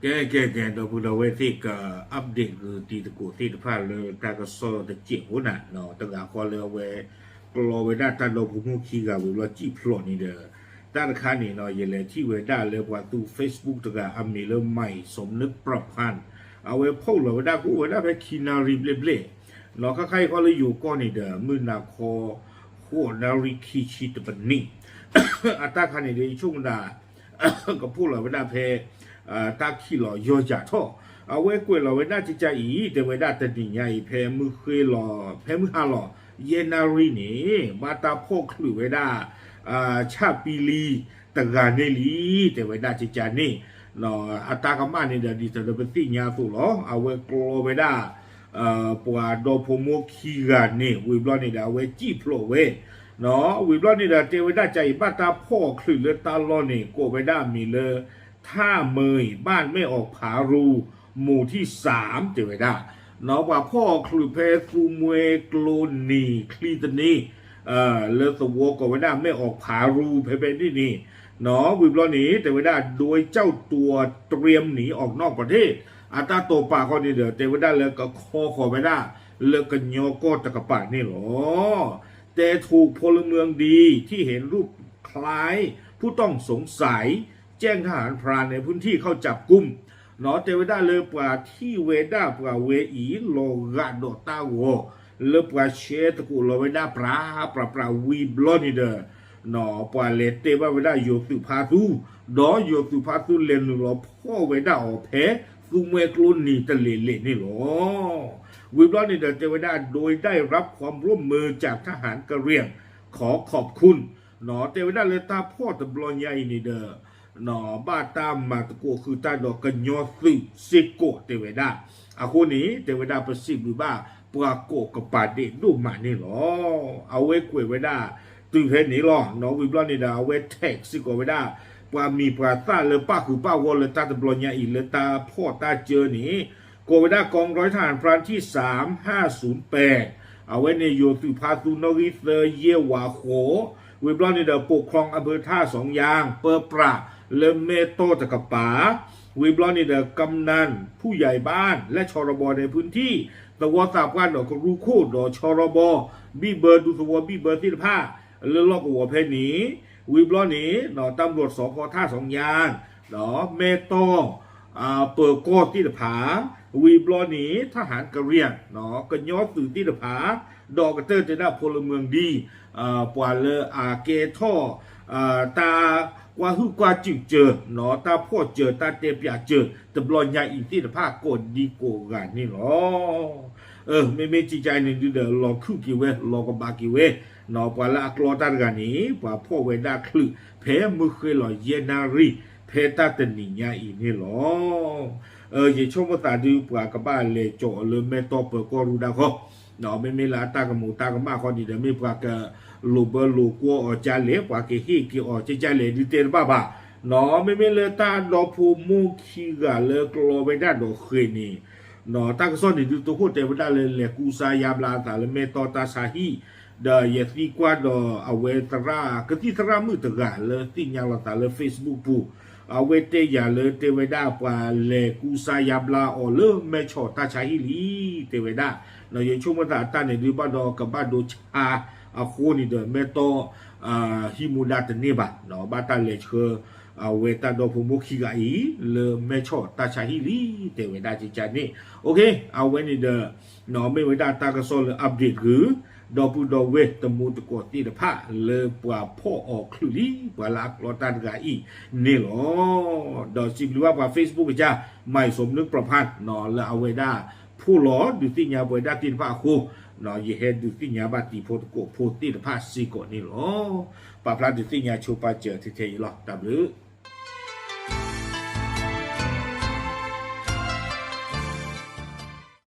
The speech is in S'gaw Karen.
ကဲ ကဲ ကဲ ဒီပုၢ်ဒီဝဲၢ်သ့ၣ် က update ဂုာ်တံၤသကိးသ့ၣ်တဖၣ်လၢတၢ်ကစီၣ်တစဲးဖိနၤ, တဂၤဃီလၢအဝဲ ကျီဝဲဒၣ်တၢ်ဒီဖိမိၢ်ခံဂၤဝံၤဘျီစံၣ်ဖျိးန့ၣ်ဒီး တၢ်တခါန့ၣ်နီၤ ယလဲၤထံၣ်ဝဲဒၣ်လၢပှၤသူ Facebook တဂၤအမံၤလၢ မၢ်စီၤနၢၣ်ပြၣ်ဖၣ်, အဝဲ post လီၤဝဲဒၣ်ကအိၣ်ဝဲဒၣ်ဖဲခံနၣ်ရံၣ်ဘျဲၣ်ဘျဲၣ် နီၤ ခါခါအံၤဃီလၢယိၤကီၢ်န့ၣ်ဒီး မုၢ်နၤခီ ဃိးနၣ်ရံၣ်ခံဆံတပနံၣ် အတၢ်ခါန့ၣ်ဒီး ယဆိကမိၣ်ဒၣ် က post လီၤဝဲဒၣ်ဖဲ တၢ်ခံးလီၤယီၢ်ယၤထီၣ်, အဝဲကွဲးလီၤဝဲဒၣ်ကကါအံၤ တဲဝဲဒၣ်တနံၤညါအံၤ ဖဲမုၢ်ဃ့လီၤ ဖဲမုၢ်ဟါလီၤ ယဲၢ်နၣ်ရံၣ်န့ၣ် ဘၣ်တၢ်ဖီၣ်ချုးဝဲဒၣ် ဆၣ်ပံလံ တဂၤန့ၣ်လံ တဲဝဲဒၣ်ကကါန့ၣ်, အတၢ်ကမၣ်န့ၣ်ဒီး ဒ်သိးဒီးပသ့ၣ်ညါအသိးလီၤ အဝဲကျီဝဲဒၣ် ပှၤဒီဖိမိၢ်ခံဂၤန့ၣ် ဝံၤဘျီန့ၣ်ဒီး အဝဲစံၣ်ဖျိးဝဲ ဝံၤဘျီန့ၣ်ဒီး တဲဝဲဒၣ်ကကါအံၤ ဘၣ်တၢ်ဖီၣ်ချုးလၢတၢ်လီၢ်န့ၣ် ကိးဝဲဒၣ်အမံၤလၢ ထၣ်မၢအံၤ ဘၣ်မဲၣ်အီၣ်ဖးရူ မူၤထံၣ်စၢမ် တဲဝဲဒၣ်, နီၤ ပှၤဖီၣ်ချုးဖဲသူမှဲကျိနံၤချံတန့ၢ် လၢသဝီကိးဝဲဒၣ်မဲၣ်အီၣ်ဖးရူ ဖဲဖဲန့ၣ်န့ၣ်, နီၤ ဝံၤဘျီန့ၣ် တဲဝဲဒၣ် โดยเจ้าตัวเตรียมหนีออกนอกประเทศ အတၢ်တိာ်ပာ်ဃီန့ၣ်ဒီး တဲဝဲဒၣ်လၢကခီဃီၤဝဲဒၣ် လၢကညီကီၢ်တကပၤန့ၣ်လီၤ. แต่ถูกพลเมืองดีที่เห็นรูปคล้ายผู้ต้องสงสัยแจ้งทหารพรานในพื้นที่เข้าจับกุม နီၤ တဲဝဲဒၣ်လၢပှၤထံၣ်ဝဲဒၣ်ပှၤဝဲအံၤ လီၤဂာ်ဒီးတၢ်ဂီၤ လၢပှၤဆဲသကိးလီၤဝဲဒၣ်ပြးပြးပြးဝံၤဘျီန့ၣ်ဒီး နီၤ ပှၤလဲၤတဲဘၣ်ဝဲဒၣ်ယိၤသုးဖါသူ, ဒီးယိၤသုးဖါသူလဲၤနုာ်လီၤဖီၣ်ဝဲဒၣ်အီၤဖဲ သူမှဲကျိနံၤတလဲၤလဲၤန့ၣ်လီၤ. ဝံၤဘျီန့ၣ်ဒီး တဲဝဲဒၣ် โดยได้รับความร่วมมือจากทหารกะเหรี่ยง ขอขอบคุณ နီၤ တဲဝဲဒၣ်လၢတၢ်ဖီၣ်တဘျီညါအံၤန့ၣ်ဒီး ဘၣ်တၢ်မၤသကိးဃုာ်တၢ်ဒီးကညီသုးစ့ၢ်ကီးတဲဝဲဒၣ်, အဃိန့ၣ် တဲဝဲဒၣ်ပစံးဘျုးဘၣ်ပှၤကိးကပၤဒဲးဒိၣ်မးန့ၣ်လီၤ. အဝဲကွဲးဝဲဒၣ်တုၤဖဲန့ၣ်လီၤ. နီၤ ဝံၤဘျီန့ၣ်ဒီး အဝဲ tag စ့ၢ်ကီးဝဲဒၣ် ပှၤမံၤပှၤသၣ်လၢပၣ်ဃုာ်ပၣ်ဂီၢ်လၢတၢ်တဘျီညါအံၤလၢတၢ်ဖီၣ်တၢ်စၢန့ၣ် ကိးဝဲဒၣ် กองร้อยทหารพรานที่ สามห้าศูนย์แปด အဝဲန့ၣ်ယိၤသုးဖါသူနီၣ်ဂံၢ်သၢယဲၢ်ဝးဃိး, ဝံၤဘျီန့ၣ်ဒီး ปกครองอำเภอท่าสองยาง ပၢပြးလၢမဲၢ်တီၢ်တကပၤ, ဝံၤဘျီန့ၣ်ဒီး กำนันผู้ใหญ่บ้าน และ ชรบ ในพื้นที่ သဝီသးပှၢ်ဒီးကရူၢ်ခိၣ်ဒီး ชรบ ဘံၣ်ဘၢဒူသဝီဘံၣ်ဘၢသ့ၣ်တဖၣ် လၢလီၢ်ကဝီၤဖဲန့ၣ်, ဝံၤဘျီန့ၣ် ตำรวจ สภ ท่าสองยาง ဒီးမဲၢ်တီၢ် ပၢၤကီၢ်သ့ၣ်တဖၣ်, ဝံၤဘျီန့ၣ် ทหารกะเหรี่ยง ကညီသုးသ့ၣ်တဖၣ်, ဒီးကတၢၢ်တဲဒၣ် พลเมืองดี ပှၤလၢအကဲထီၣ် တၢ်ကွၢ်ဟုၣ်ကွၢ်စူၣ်စၢၤ တၢ်ဖီၣ်စၢၤတၢ်တဲပၠးစၢၤ တဘျီညါအံၤသ့ၣ်တဖၣ်ကိးဒံကိးဂၤန့ၣ်လီၤ. မ့မ့ၢ်ကကါအံၤန့ၣ်ဒုဒီး လီၤခုၣ်က့ၤဝဲ လီၤကဘၣ်က့ၤဝဲ, ပှၤလၢအကျီတၢ်တဂၤန့ၣ် ပှၤဖီၣ်ဝဲဒၣ်ချုး ဖဲမုၢ်ဃ့လီၤယဲၢ်နၣ်ရံၣ် ဖဲတၢ်တနံၤညါအံၤန့ၣ်လီၤ. ယဆိကမိၣ်သးဒု ပှၤကဘၣ်လဲၤကၠီၤအီၤလၢမဲၢ်တီၢ်ပၢၤကီၢ်ရူၢ်ဒၣ်ဃီ, မ့မ့ၢ်လၢအတၢ်ကမူးတၢ်ကမၣ်ဃီန့ၣ်ဒီး မ့ၢ်ပှၤကလိာ်ဘၢလိာ်ကွီၢ်အီၤကလဲၣ် ပှၤကဟ့ၣ်က့ၤအီၤကလဲၣ်ဒုတဲတဘၣ်ဘၣ်, မ့မ့ၢ်လၢတၢ်ဒီဖိမိၢ်ခံဂၤလၢကျီဝဲဒၣ်ဒီးဃ့ၢ်န့ၣ် တၢ်ကစီၣ်န့ၣ်ဒု တဟိၣ်တဲဝဲဒၣ်လၢလဲၤကူစါယါဘျါအသးလၢမဲၢ်တီၢ်တၢ်ဆါဟံၣ်, ဒီးယသံကွၢ်ဒီးအဝဲသရၣ် ကသံၣ်သရၣ်မုၣ်တဂၤလၢသ့ၣ်ညါလီၤသးလၢ Facebook ပူၤ, အဝဲတဲယၤလၢတဲဝဲဒၣ်ပှၤလဲၤကူစါယါဘျါအီၤလၢမဲၢ်ဆီးတၢ်ဆါဟံၣ်လံ, တဲဝဲဒၣ်, ယဆိကမိၣ်သးအတၢ်န့ၣ်ဒု ဘၣ်ဒီးကဘၣ်ဒိဆါအဃိန့ၣ်ဒီး မဲၢ်တီၢ် ဟံးမူဒါတန့ၢ်ဘၣ်, ဘၣ်တၢ်လဲၤဆှၢ အဝဲတၢ်ဒီဖိမိၢ်ခံဂၤအံၤ လၢမဲၢ်ဆီးတၢ်ဆါဟံၣ်လံ တဲဝဲဒၣ်ကကါန့ၣ်, အဝဲန့ၣ်ဒီး မ့ၢ်ဝဲဒၣ်တၢ်ကစီၣ်လၢ update ဂုာ် ဒီပုၢ်ဒီဝဲၢ်တံၤသကိးသ့ၣ်တဖၣ် လၢပှၤဖီၣ်အီၤချုးလံ ပှၤလၢအကျီတၢ်တဂၤအံၤန့ၣ်လီၤ. ဒီးစံးဘျုးဘၣ်ပှၤ Facebook ကစၢ် မၢ်စီၤနၢၣ်ပြၣ်ဖၣ် လၢအဝဲဒၣ် ဖီၣ်လီၤဒုးသ့ၣ်ညါပဝဲဒၣ်သ့ၣ်တဖၣ်အဃိ, ယဟဲဒုးသ့ၣ်ညါဘၣ်တံၤဖိသကိးဖိသ့ၣ်တဖၣ်စ့ၢ်ကီးန့ၣ်လီၤ. ပာ်ဖျါဒုးသ့ၣ်ညါဆိပာ်စၢၤထဲထဲအံၤလီၤ. တၢ်ဘျုး